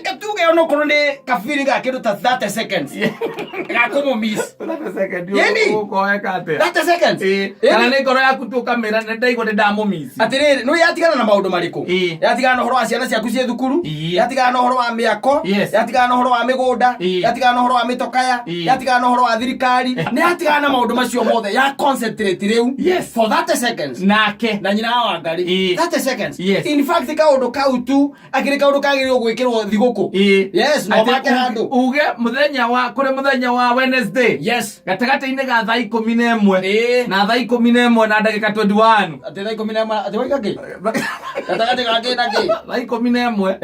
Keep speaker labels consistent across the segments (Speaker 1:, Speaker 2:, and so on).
Speaker 1: Reke tuge onokorwo nĩ kabiri ga kĩndũ ta 30 seconds ga kũmũmiss. Yeni.
Speaker 2: Ũkoeka atĩa?
Speaker 1: 30 seconds.
Speaker 2: Ĩĩ.
Speaker 1: Yeni.
Speaker 2: Kana nĩ ngoro yaku tu ũkamĩra nĩ ndaigua nĩ ndamũmici.
Speaker 1: Atĩrĩrĩ, nĩ yatigana na maũndũ marĩkũ? Yatigana na ũhoro wa ciana ciaku ciĩ thukuru, yatigana na ũhoro wa mĩako, yatigana na ũhoro wa mĩgũnda, yatigana na ũhoro wa mĩtokaya, yatigana na ũhoro wa thirikari, nĩ yatigana na maũndũ macio mothe, ya concentrate rĩu for 30 seconds
Speaker 2: nake
Speaker 1: na nyina wa Wangari. 30 seconds. In fact, kaũndũ kau tu akĩrĩ kaũndũ kagĩrĩirwo gwĩkĩrwo thigũkũ. Yes, no
Speaker 2: Atĩ
Speaker 1: make handũ.
Speaker 2: Uge mũthenya wa kũrĩ mũthenya wa Wednesday gatagatĩ-inĩ ga thaa 11 na thaa 11 na ndagĩka 21.
Speaker 1: Atĩ thaa 11, atĩ waiga kĩ? Gatagatĩ ga kĩ na kĩ?
Speaker 2: Thaa 11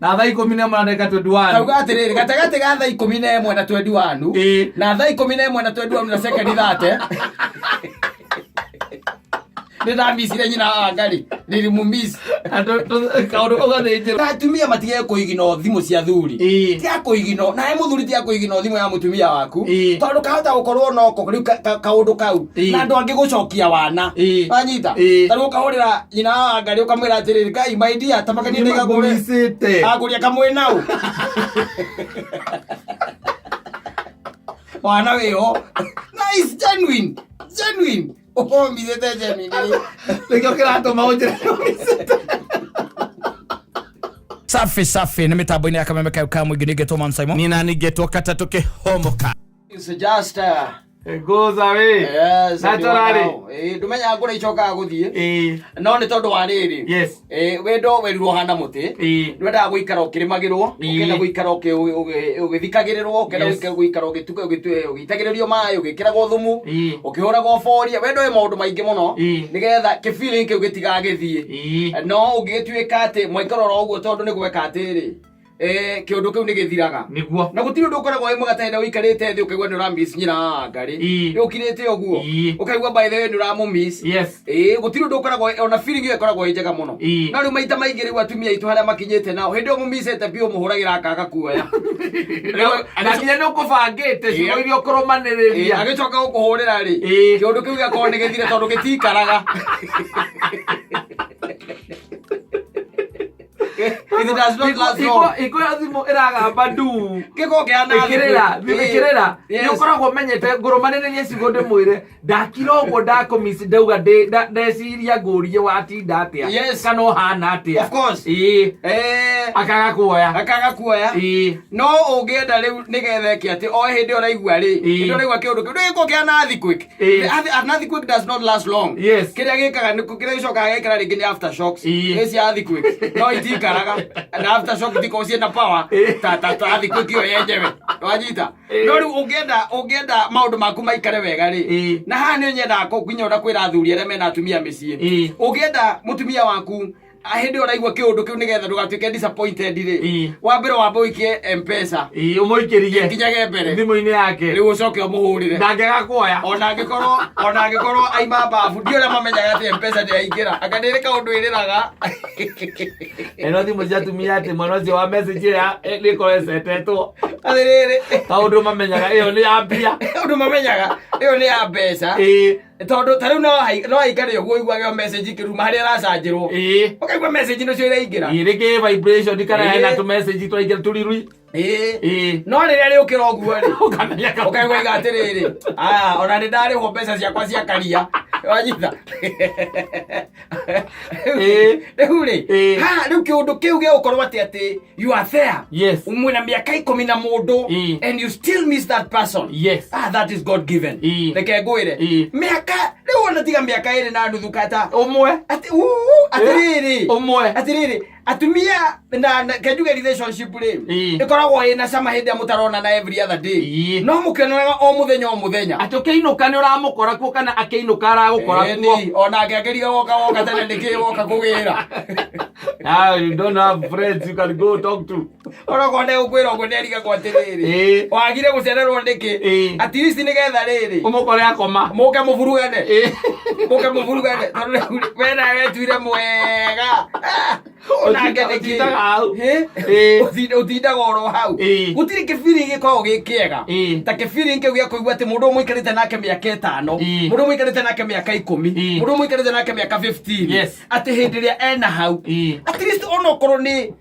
Speaker 2: na thaa 11 na ndagĩka 21.
Speaker 1: Kauga atĩrĩrĩ, gatagatĩ ga thaa 11 na 21 na thaa 11 na 21 na sekendi 30, nĩ ndamicire nyina wa Wangari, nilimumiss.
Speaker 2: Kaũndũ kau gathĩnjĩrwo.
Speaker 1: Na atumia matige kũigino thimũ cia thuri. Tiga kũigino nawe mũthuri, tiga kũigino thimũ ya mũtumia waku, tondũ kahota gũkorwo noko rĩu kaũndũ kau na andũ angĩ gũcokia wana. Wanyita? Ta rĩu ũkahũrĩra nyina wa Wangari ũkamwĩra atĩrĩrĩ, "Ngai, my dear, tamakanie ndĩgagũre
Speaker 2: Nĩmangũmicĩte.
Speaker 1: Agũria kamwe nau wana wĩho." Nice, genuine, genuine, ũmithĩte genuine.
Speaker 2: Nĩkĩo kĩratũma ũnjĩre nĩũmicĩte.
Speaker 1: Safi safi, nĩ mĩtambo-inĩ ya Kameme kayo ka mũingĩ, nĩngetwo Man Simon.
Speaker 2: Nina nĩngetwo katatũ kĩhomoka.
Speaker 1: It's just
Speaker 2: It goes away.
Speaker 1: Yes.
Speaker 2: Naturally.
Speaker 1: Ndũmenyaga kũrĩa icokaga gũthiĩ. No nĩ tondũ wa rĩrĩ. Wendo werirwo hana mũtĩ. Nĩwendaga gũikara ũkĩrĩmagĩrwo, ũkenda gũikara ũgĩthikagĩrĩrwo, ũkenda gũikara ũgĩitagĩrĩrio maĩ, ũgĩkĩragwo thumu, ũkĩhũragwo boria. Wendo wĩ maũndũ maingĩ mũno nĩgetha kĩbili kĩu gĩtigagĩthiĩ. No ũngĩgĩtuĩka atĩ mwaikara oro ũguo tondũ nĩ gweka atĩrĩ, kĩũndũ kĩu nĩ gĩthiraga. Na gũtirĩ ũndũ ũkoragwo wĩ mwega ta hĩndĩ ũikarĩte thĩ ũkaigua nĩ ũramiss nyina wa Ngarĩ. Nĩ ũkirĩte ũguo. Ũkaigua by the way nĩ ũramũmiss. Gũtirĩ ũndũ ũkoragwo ona feeling ĩyo ĩkoragwo ĩ njega mũno. No rĩu maita maingĩ rĩu atumia aitũ harĩa makinyĩte nao, hĩndĩ ĩyo mũmicĩte biũ mũhũragĩra akaga kuoya.
Speaker 2: Na nginya nĩ ũkũbangĩte ciugo iria ũkũrũmanĩrĩria.
Speaker 1: Agĩcoka gũkũhũrĩra rĩ, kĩũndũ kĩu gĩakorwo nĩ gĩthire tondũ gĩtikaraga. It does not last long.
Speaker 2: Hingo ĩyo thimũ ĩragamba ndu
Speaker 1: Gĩkoragwo kĩhana
Speaker 2: ĩkĩrĩra,
Speaker 1: thimũ.
Speaker 2: ĩkĩrĩra, nĩ ũkoragwo ũmenyete ngũrũmanĩrĩrie ciugo ndĩmwĩre ndakira ũguo ndakũmici ndauga ndeciria ngũrie watinda atĩa kana ũhana atĩa.
Speaker 1: Of course.
Speaker 2: Akaga kuoya.
Speaker 1: Akaga kuoya. No ũngĩenda rĩu nĩgetha ĩke atĩ o hĩndĩ ĩyo ũraigua rĩ, hĩndĩ ĩyo ũraigua kĩũndũ kĩu ndũgĩkorwo kĩhana earthquake. The an earthquake does not last long. Kĩrĩa gĩkaga nĩ kĩrĩa gĩcokaga gĩkĩra rĩngĩ nĩ aftershocks. Ĩ cia earthquake no itikaraga na aftershock itikoragwo ciĩna power ta ta ta earthquake ĩyo yenyewe. Wanyita? No rĩu ũngĩenda maũndũ maku maikare wega rĩ, na haha nĩ nyendaga nginya ona kwĩra athuri arĩa mena atumia mĩciĩ. Ũngĩenda mũtumia waku hĩndĩ ĩyo ũraigua kĩũndũ kĩu nĩgetha ndũgatuĩke disappointed rĩ, wa mbere wambe ũikie Mpesa.
Speaker 2: Ũmũikĩrie
Speaker 1: nginyage mbere
Speaker 2: thimũ-inĩ yake.
Speaker 1: Rĩu ũcoke ũmũhũrĩre.
Speaker 2: Ndangĩaga kuoya.
Speaker 1: Ona angĩkorwo aima babu, ndi ũrĩa mamenyaga atĩ Mpesa nĩ yaingĩra, anga nĩ ĩrĩ kaũndũ ĩrĩraga.
Speaker 2: Ĩno thimũ cia atumia atĩ mwana ũcio wa message ĩrĩa nĩ ĩkorwo ĩcetetwo.
Speaker 1: Atĩrĩrĩ,
Speaker 2: kaũndũ mamenyaga ĩyo nĩ ya mbia.
Speaker 1: Ũndũ mamenyaga ĩyo nĩ ya mbeca. Tondũ ta rĩu no aikare ũguo ũiguage o message ikĩruma harĩa ĩracanjĩrwo. Ũkaigua message nĩcio iraingĩra.
Speaker 2: Rĩngĩ vibration kana hena tũ message twaingĩra tũrirui.
Speaker 1: No rĩrĩa rĩũkĩra ũguo rĩ,
Speaker 2: ũkamenya
Speaker 1: ũkaigua iga atĩrĩrĩ, aya ona nĩ ndarĩhwo mbeca ciakwa cia karia. Wanyita? Rĩu rĩ, haha rĩu kĩũndũ kĩu gĩgũkorwo atĩ you are there. Mwĩna mĩaka 10 na mũndũ and you still miss that person. Ah, that is God given. Reke ngwĩre. Mĩaka rĩu ona tiga mĩaka 2.5 kata.
Speaker 2: Ũmwe.
Speaker 1: Atĩ uu, atĩrĩrĩ.
Speaker 2: Ũmwe.
Speaker 1: Atĩrĩrĩ, atumia na kenjuge relationship rĩ, ĩkoragwo ĩna cama hĩndĩ ĩrĩa mũtaronana every other day. No mũkĩonanaga o mũthenya o mũthenya.
Speaker 2: Atĩ ũkĩinũka nĩ ũramũkora kuo kana akĩinũka aragũkora kuo.
Speaker 1: Ĩni, ona angĩangĩria woka woka tene nĩkĩ woka kũgĩra.
Speaker 2: Ah, you don't have friends you can go talk to.
Speaker 1: Onokorwo ndegũkwĩra ũguo nĩarigagwo atĩrĩrĩ, wagire gũcererwo nĩkĩ? At least nĩgetha rĩrĩ
Speaker 2: ũmũkore akoma.
Speaker 1: Mũke mũburugane. Mũke mũburugane tondũ rĩu we nawe wetuire mwega. Ah, onake nĩkĩ?
Speaker 2: Ũtindaga hau.
Speaker 1: Ũtindaga oro hau. Gũtirĩ kĩbiri gĩkoragwo gĩ kĩega ta kĩbiri kĩu gĩa kũigua atĩ mũndũ ũyũ mũikarĩte nake mĩaka 5, mũndũ ũyũ mũikarĩte nake mĩaka 10, mũndũ ũyũ mũikarĩte nake mĩaka 15, atĩ hĩndĩ ĩrĩa ena hau, at least onokorwo nĩ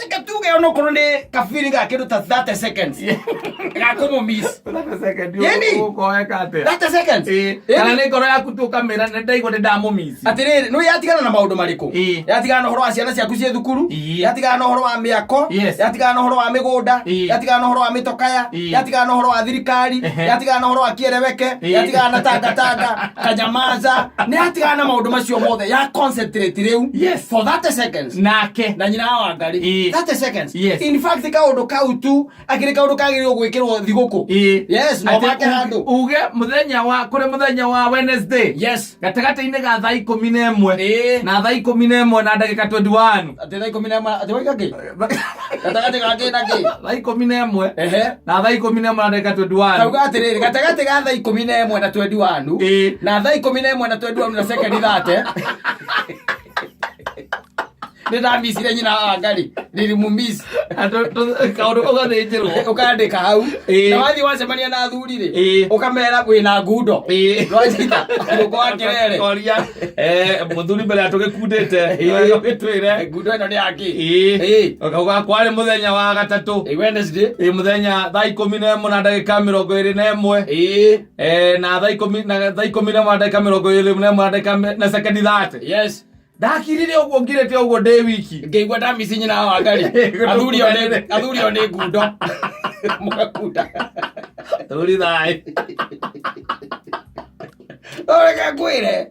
Speaker 1: Reke tuge onokorwo nĩ kabiri ga kĩndũ ta 30 seconds ga kũmũmiss.
Speaker 2: 30 second
Speaker 1: Yeni.
Speaker 2: ũkoeka atĩa?
Speaker 1: 30 seconds.
Speaker 2: Ĩĩ. Kana nĩ ngoro yaku tu ũkamĩra nĩ ndaigua nĩ ndamũmici.
Speaker 1: Atĩrĩrĩ, nĩ yatigana na maũndũ marĩkũ?
Speaker 2: Ĩĩ.
Speaker 1: Yatigana na ũhoro wa ciana ciaku ciĩ thukuru?
Speaker 2: Ĩĩ.
Speaker 1: Yatigana na ũhoro wa mĩako?
Speaker 2: Yes.
Speaker 1: Yatigana na ũhoro wa mĩgũnda?
Speaker 2: Ĩĩ.
Speaker 1: Yatigana na ũhoro wa mĩtokaya?
Speaker 2: Ĩĩ.
Speaker 1: Yatigana na ũhoro wa thirikari?
Speaker 2: Ehe.
Speaker 1: Yatigana na ũhoro wa kiereweke?
Speaker 2: Ĩĩ.
Speaker 1: Yatigana na tangatanga, kanyamaza? Nĩ yatigana na maũndũ macio mothe, ya concentrate rĩu
Speaker 2: Yes.
Speaker 1: for 30 seconds
Speaker 2: Nake.
Speaker 1: na nyina wa Wangari.
Speaker 2: Ĩĩ.
Speaker 1: 30 seconds.
Speaker 2: Yes.
Speaker 1: In fact, kaũndũ kau tu akĩrĩ kaũndũ kagĩrĩirwo gwĩkĩrwo thigũkũ.
Speaker 2: Ĩĩ.
Speaker 1: Yes, no
Speaker 2: Atĩ
Speaker 1: make handũ.
Speaker 2: uge mũthenya wa kũrĩ mũthenya wa Wednesday.
Speaker 1: Yes.
Speaker 2: Gatagatĩ-inĩ ga thaa 11
Speaker 1: Ĩĩ.
Speaker 2: na thaa 11 na ndagĩka 21.
Speaker 1: Atĩ thaa 11 atĩ waiga kĩ? Gatagatĩ ga kĩ na kĩ?
Speaker 2: Thaa 11
Speaker 1: Ehe.
Speaker 2: na thaa 11 na ndagĩka 21.
Speaker 1: Kauga atĩrĩrĩ, gatagatĩ ga thaa 11 na 21
Speaker 2: Ĩĩ.
Speaker 1: na thaa 11 na 21 na sekendi 30 nĩ ndamicire nyina wa Wangari, nilimumisi.
Speaker 2: Kaũndũ kau gathĩnjĩrwo.
Speaker 1: Ũkandĩka hau.
Speaker 2: Ĩĩ.
Speaker 1: Na wathiĩ wacemania na athuri rĩ,
Speaker 2: Ĩĩ.
Speaker 1: ũkamera wĩna ngundo.
Speaker 2: Ĩĩ.
Speaker 1: Nwanyita ngũkũ wa kĩrere.
Speaker 2: Koria, mũthuri mbere ya tũgĩkundĩte
Speaker 1: Ĩĩ.
Speaker 2: ũgĩtwĩre.
Speaker 1: Ngundo ĩno nĩ yakĩ?
Speaker 2: Ĩĩ.
Speaker 1: Ĩĩ.
Speaker 2: Ũkauga kwarĩ mũthenya wa gatatũ.
Speaker 1: Ĩĩ, Wednesday.
Speaker 2: Ĩĩ, mũthenya thaa 11 na ndagĩka 21.
Speaker 1: Ĩĩ.
Speaker 2: Na thaa ikũmi na thaa 11 na ndagĩka 21 na ndagĩka na sekendi 30.
Speaker 1: Yes.
Speaker 2: Ndakirire ũguo ngirĩte ũguo ndĩ wiki.
Speaker 1: Ngĩigua ndamici nyina wa Wangari. Athuri o nĩ athuri o nĩ ngundo. Mũgakunda.
Speaker 2: Thuri thayũ.
Speaker 1: Reke ngwĩre.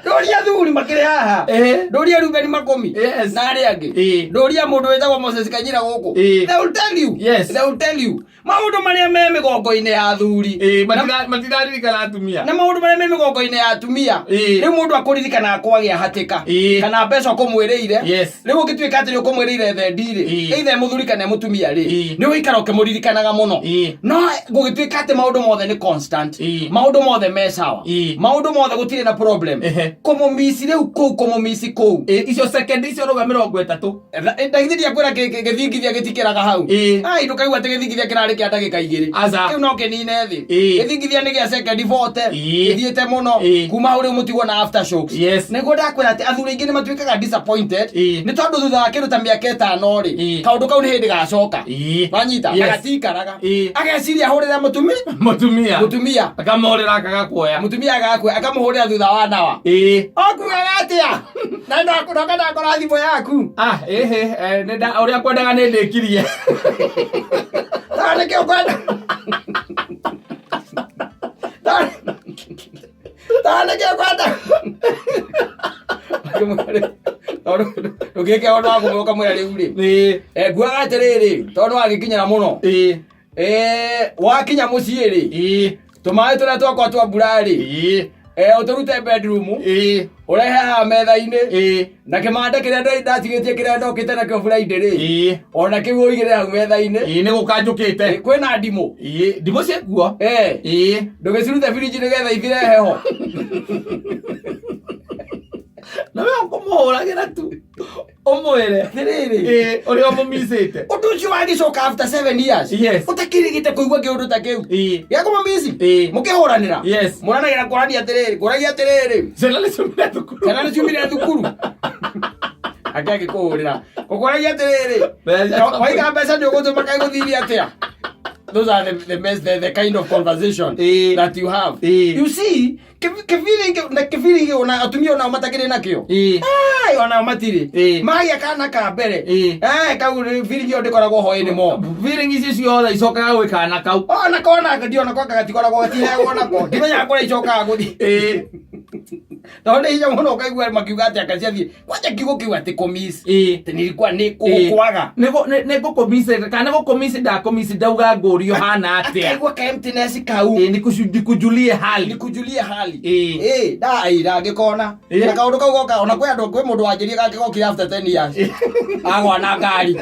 Speaker 1: Ndũria athuri makĩrĩ haha. Ndũria Ruben Makũmi.
Speaker 2: Yes.
Speaker 1: Na arĩa angĩ.
Speaker 2: Ĩĩ.
Speaker 1: Ndũria mũndũ wĩtagwo Moses Kanyira gũkũ.
Speaker 2: Ĩĩ.
Speaker 1: They will tell you.
Speaker 2: Yes.
Speaker 1: They will tell you. Maũndũ marĩa me mĩgongo-inĩ ya athuri.
Speaker 2: Ĩĩ, matiraririkana atumia.
Speaker 1: Na maũndũ marĩa me mĩgongo-inĩ ya atumia.
Speaker 2: Ĩĩ.
Speaker 1: Rĩu mũndũ akũririkanaga kwagĩa hatĩka.
Speaker 2: Ĩĩ.
Speaker 1: Kana mbeca ũkũmwĩrĩire.
Speaker 2: Yes.
Speaker 1: Rĩu ũngĩtuĩka atĩ nĩ ũkũmwĩrĩire thendi rĩ,
Speaker 2: Ĩĩ.
Speaker 1: either e mũthuri kana e mũtumia rĩ,
Speaker 2: Ĩĩ.
Speaker 1: nĩ ũgũikara ũkĩmũririkanaga mũno.
Speaker 2: Ĩĩ.
Speaker 1: No gũgĩtuĩka atĩ maũndũ mothe nĩ constant.
Speaker 2: Ĩĩ.
Speaker 1: Maũndũ mothe me sawa.
Speaker 2: Ĩĩ.
Speaker 1: Maũndũ mothe gũtirĩ na problem.
Speaker 2: Ehe.
Speaker 1: Kũmũmici rĩu kũu, kũmũmici kũu.
Speaker 2: Ĩĩ, icio sekendi icio rauga 30.
Speaker 1: Ndagithĩria kwĩra gĩthingithia gĩtikĩraga hau.
Speaker 2: Ĩĩ.
Speaker 1: Ai, ndũkaigua atĩ gĩthingithia kĩrarĩ kĩa ndagĩka 2.
Speaker 2: Aca.
Speaker 1: Kĩu no kĩnine thĩ.
Speaker 2: Ĩĩ.
Speaker 1: Gĩthingithia nĩ gĩa sekendi 40.
Speaker 2: Ĩĩ.
Speaker 1: Gĩthiĩte mũno.
Speaker 2: Ĩĩ.
Speaker 1: Kuma hau rĩu mũtigwo na aftershocks.
Speaker 2: Yes.
Speaker 1: Nĩguo ndakwĩra atĩ athuri aingĩ nĩ matuĩkaga disappointed.
Speaker 2: Ĩĩ.
Speaker 1: Nĩ tondũ thutha wa kĩndũ ta mĩaka 5 rĩ,
Speaker 2: Ĩĩ.
Speaker 1: kaũndũ kau nĩ hĩndĩ gacoka.
Speaker 2: Ĩĩ.
Speaker 1: Wanyita?
Speaker 2: Yes.
Speaker 1: Na gatikaraga.
Speaker 2: Ĩĩ.
Speaker 1: Ageciria ahũrĩra mũtumia.
Speaker 2: Mũtumia.
Speaker 1: Mũtumia.
Speaker 2: Akamũhũrĩra akagakuoya.
Speaker 1: Mũtumia agakua akamũhũrĩra thutha wa nawa.
Speaker 2: Ĩĩ.
Speaker 1: Okugaga atĩa? Na ndoka ndakora thimũ yaku.
Speaker 2: Ah, ĩhĩ, nĩ ũrĩa kwendaga nĩ ndĩkirie.
Speaker 1: Tondũ nĩkĩ ũkwenda? Tondũ nĩkĩ ũkwenda? Tondũ ndũngĩke ũndũ wa kũmwĩra ũkamwĩra rĩu rĩ.
Speaker 2: Ĩĩ.
Speaker 1: Nguaga atĩrĩrĩ, tondũ nĩwagĩkinyĩra mũno.
Speaker 2: Ĩĩ.
Speaker 1: Wakinya mũciĩ rĩ,
Speaker 2: Ĩĩ.
Speaker 1: tũmaĩ tũrĩa twakwa twa mbura rĩ,
Speaker 2: Ĩĩ.
Speaker 1: ũtũrute bedroom,
Speaker 2: Ĩĩ.
Speaker 1: ũrehe haha metha-inĩ,
Speaker 2: Ĩĩ.
Speaker 1: na kĩmande kĩrĩa ndatigĩtie kĩrĩa ndokĩte nakĩo Friday rĩ,
Speaker 2: Ĩĩ.
Speaker 1: ona kĩu ũigĩrĩre hau metha-inĩ.
Speaker 2: Ĩĩ, nĩ gũka njũkĩte.
Speaker 1: Kwĩna ndimũ.
Speaker 2: Ĩĩ, ndimũ ciĩkuo. Ĩĩ.
Speaker 1: Ndũgĩcirute birinji nĩgetha ithire heho.
Speaker 2: Na we ũkũmũhũragĩra tu. Ũmwĩre.
Speaker 1: Atĩrĩrĩ.
Speaker 2: Ĩĩ, ũrĩa ũmũmicĩte.
Speaker 1: Ũndũ ũcio wagĩcoka after 7 years.
Speaker 2: Yes.
Speaker 1: Ũtakĩrĩgĩte kũigua kĩũndũ ta kĩu.
Speaker 2: Ĩĩ.
Speaker 1: Gĩa kũmũmici.
Speaker 2: Ĩĩ.
Speaker 1: Mũkĩhũranĩra.
Speaker 2: Yes.
Speaker 1: Mũranagĩra kũrania atĩrĩrĩ, kũragia atĩrĩrĩ.
Speaker 2: Ciana nĩ ciumire thukuru.
Speaker 1: Ciana nĩ ciumire thukuru. Ake agĩkũhũrĩra. Gũkũragia atĩrĩrĩ.
Speaker 2: Mbeca.
Speaker 1: Waiga mbeca nĩ ũgũtũma kaĩ gũthirie atĩa? Those are the, mess, the kind of conversation
Speaker 2: Ĩĩ.
Speaker 1: that you have.
Speaker 2: Ĩĩ.
Speaker 1: You see, kĩbiringi na kĩbiringi ona atumia onao matakĩrĩ nakĩo.
Speaker 2: Ĩĩ.
Speaker 1: Ai, onao matirĩ.
Speaker 2: Ĩĩ.
Speaker 1: Magĩa kana ka mbere.
Speaker 2: Ĩĩ.
Speaker 1: Kau biringi ĩyo ndĩkoragwo ho anymore.
Speaker 2: Feeling icio ciothe icokaga gwĩ kana kau.
Speaker 1: Ona kona ndiona kwa gatikoragwo gatiheagwo nako. Ndimenyaga kũrĩa icokaga gũthiĩ.
Speaker 2: Ĩĩ.
Speaker 1: Tondũ nĩ hinya mũno ũkaigua makiuga atĩ anga ciathiĩ. Kwanja kiugo kĩu atĩ kũmiss.
Speaker 2: Ĩĩ.
Speaker 1: Atĩ nilikuwa nĩ kũgũkwaga.
Speaker 2: Nĩ ngũkũmici kana nĩ gũkũmici ndakũmici ndauga ngũrio hana atĩa.
Speaker 1: Akaigua ka emptiness kau.
Speaker 2: Ĩĩ, nikujulie hali.
Speaker 1: Nikujulie hali.
Speaker 2: Ĩĩ.
Speaker 1: Ĩĩ, nda ndangĩkona.
Speaker 2: Ĩĩ.
Speaker 1: Na kaũndũ kau goka ona kwĩ andũ kwĩ mũndũ wanjĩrie gake gokire after 10 years. Agwa na ngari.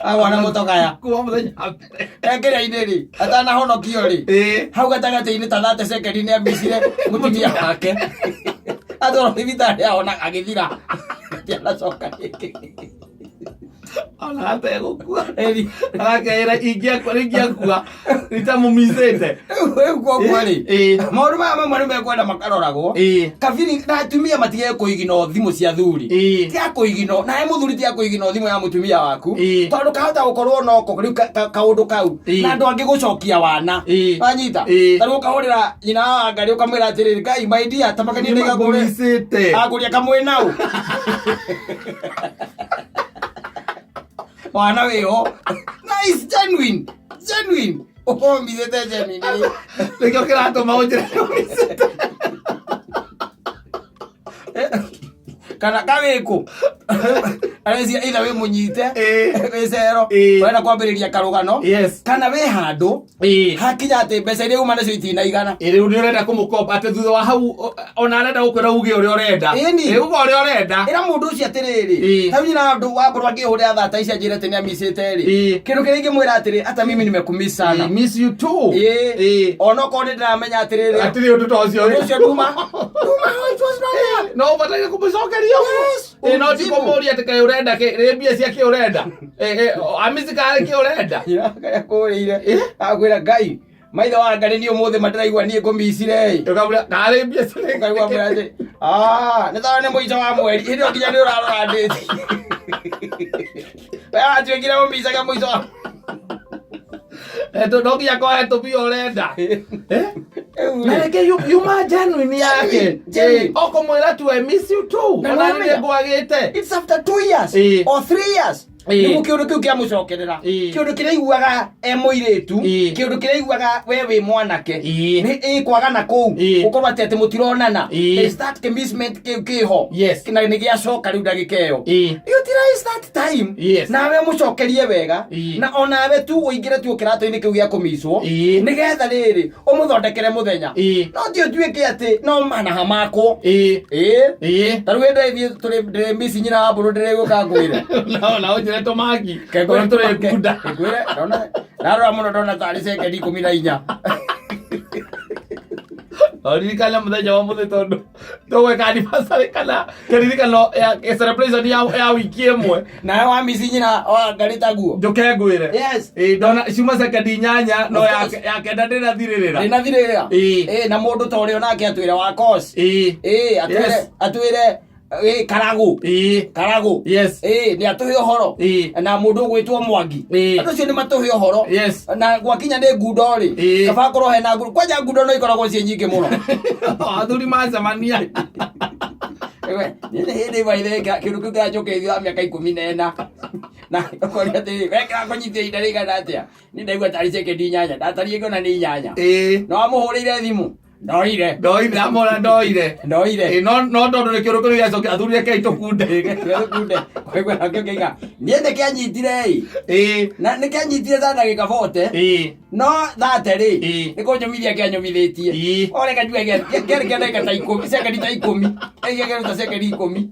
Speaker 1: Agwa na mũtogaya.
Speaker 2: Kuma mũthenya wa mbere.
Speaker 1: Ekĩrĩa-inĩ rĩ, atanahonokio rĩ.
Speaker 2: Ĩĩ.
Speaker 1: Hau gatagatĩ-inĩ ta 30 second nĩ ambicire mũtumia wake. Atwarwo thibitarĩ ahona agĩthira. Atianacoka rĩngĩ.
Speaker 2: Ona ategũkua arakeĩra ingĩakua ingĩakua itamũmicĩte.
Speaker 1: Rĩu koguo rĩ, maũndũ maya mamwe nĩ mekwenda makaroragwo. Kabiri na atumia matige kũigino thimũ cia thuri. Tiga kũigino nawe mũthuri, tiga kũigino thimũ ya mũtumia waku, tondũ kahota gũkorwo noko rĩu kaũndũ kau na andũ angĩ gũcokia wana. Wanyita? Ta rĩu ũkahũrĩra nyina wa Ngarĩ ũkamwĩra atĩrĩrĩ, "Ngai, my dear, tamakanie ndĩgakũre
Speaker 2: Nĩmangũmicĩte."
Speaker 1: Agũria kamwe nau wana wĩho nice, genuine, genuine, ũmithĩte genuine rĩ.
Speaker 2: Nĩkĩo kĩratũma ũnjĩre nĩũmicĩte.
Speaker 1: Kana kawĩkũ arecia itha wĩ mũnyite wĩ cero, ũrenda kwambĩrĩria karũgano, kana wĩ handũ hakinya atĩ mbeca iria uma nacio itinaigana.
Speaker 2: Ĩ, rĩu nĩ ũrenda kũmũkomba atĩ thutha wa hau ona arenda gũkwĩra uge ũrĩa ũrenda.
Speaker 1: Ĩni.
Speaker 2: Ĩ, uga ũrĩa ũrenda.
Speaker 1: Ĩra mũndũ ũcio atĩrĩrĩ, ta rĩu nyina andũ wambũrwo angĩhũrĩra thata ici anjĩre atĩ nĩamicĩte rĩ, kĩndũ kĩrĩa ingĩmwĩra atĩrĩ, hata mimi nimekumiss sana.
Speaker 2: Ĩ, miss you too.
Speaker 1: Onokorwo nĩ ndĩramenya atĩrĩrĩ,
Speaker 2: Hatirĩ ũndũ ta ũcio.
Speaker 1: Ũndũ ũcio nduma nduma, it was not there.
Speaker 2: No ũbataire kũmũcokeria ũguo.
Speaker 1: Yes,
Speaker 2: Ĩ, no ti
Speaker 1: ũmũjibu.
Speaker 2: kũmũria atĩ kaĩ ũrenda kĩ rĩ mbia cia kĩ ũrenda. Ĩ, ĩ, amici karĩ kĩ ũrenda.
Speaker 1: Karĩa kũrĩire akwĩra Ngai maitho wa Ngai niĩ ũmũthĩ mandĩraigua niĩ ngũmicire ĩ.
Speaker 2: Ũkamwĩra karĩ mbia cia
Speaker 1: Ũkaigua mwĩra atĩ "Ah, nĩ tondũ nĩ mũico wa mweri hĩndĩ ĩyo nginya nĩ ũrarora ndĩti we watuĩkire ũmicaga mũico wa
Speaker 2: Eh, no nginya kohe tũmbia ũrenda. Eh?
Speaker 1: Rĩu
Speaker 2: Na
Speaker 1: rĩ,
Speaker 2: reke yuma genuine yake.
Speaker 1: Genuine.
Speaker 2: Okomwĩra tu, "I miss you too."
Speaker 1: Na
Speaker 2: Ona
Speaker 1: nĩwamenya?
Speaker 2: nĩ ngwagĩte.
Speaker 1: It's after 2 years or 3 years. Nĩguo kĩũndũ kĩu kĩamũcokerera. Kĩũndũ kĩrĩa aiguaga e mũirĩtu, kĩũndũ kĩrĩa aiguaga we wĩ mwanake, nĩ ĩkwaga na kũu gũkorwo atĩ mũtironana. There's that commitment kĩu kĩho na nĩ gĩacoka rĩu ndagĩka ĩyo. Utilize that time nawe mũcokerie wega, na onawe tu ũingĩre tu kĩratũ-inĩ kĩu gĩa kũmicwo, nĩgetha rĩrĩ ũmũthondekere mũthenya. No ti ũtuĩke atĩ no manaha makwo. Ĩĩ, ta rĩu hĩndĩ ĩthiĩ tũrĩ ndĩrĩ mici nyina wa mbũrũ ndĩrĩgũka ngwĩre.
Speaker 2: Na ũnjĩre tũmaki. Tondũ tũrĩ ngunda.
Speaker 1: Ngwĩre ndona ndarora mũno ndona tarĩ cekendi 14.
Speaker 2: Ririkana mũthenya wa mũthĩ tondũ tũgwĩka anniversary kana kĩririkano ya celebration ya wiki ĩmwe.
Speaker 1: Nawe wa mici nyina wa Ngarĩ taguo.
Speaker 2: Njũke ngwĩre.
Speaker 1: Yes.
Speaker 2: Ĩ, ndona ciuma sekendi 8 no
Speaker 1: Of course.
Speaker 2: ya kenda ndĩrathirĩrĩra.
Speaker 1: Ndĩnathirĩrĩra. Ĩ, na mũndũ ta ũrĩa onake atwĩre wa course. Ĩ, atwĩre atwĩre ĩ karagũ. Karagũ. Ĩ, nĩ atũhe ũhoro. Na mũndũ ũgwĩtwo Mwangi. Andũ acio nĩ matũhe ũhoro. Na gwakinya nĩ ngundo rĩ, kaba korwo hena ngundo, kwanja ngundo no ikoragwo ciĩ nyingĩ mũno.
Speaker 2: Athuri macemania.
Speaker 1: Ewe, niĩ nĩ hĩndĩ ĩmwe ithe kĩndũ kĩu kĩranjũkĩria wa mĩaka 14 na ũkoria atĩrĩ, we kĩrakũnyitia ihinda rĩigana atĩa? Niĩ ndaigua tarĩ cekendi 8 ndatariĩ ngĩona nĩ 8. Na wamũhũrĩire thimũ ndoire.
Speaker 2: Ndoire, amora ndoire.
Speaker 1: Ndoire.
Speaker 2: Ĩ, no tondũ nĩ kĩũndũ kĩu gĩacokia athuri rekei tũkunde.
Speaker 1: Tũkunde. Ũkaigua nakĩo kĩiga niĩ nĩ kĩanyitire ĩ. Na nĩ kĩanyitire ta ndagĩka 40. No 30 rĩ, nĩ kũnyũmithia kĩanyũmithĩtie. Ore kajua kĩarĩ kĩa ndagĩka ta 10, cekendi ta 10, kĩarĩ ta cekendi 10.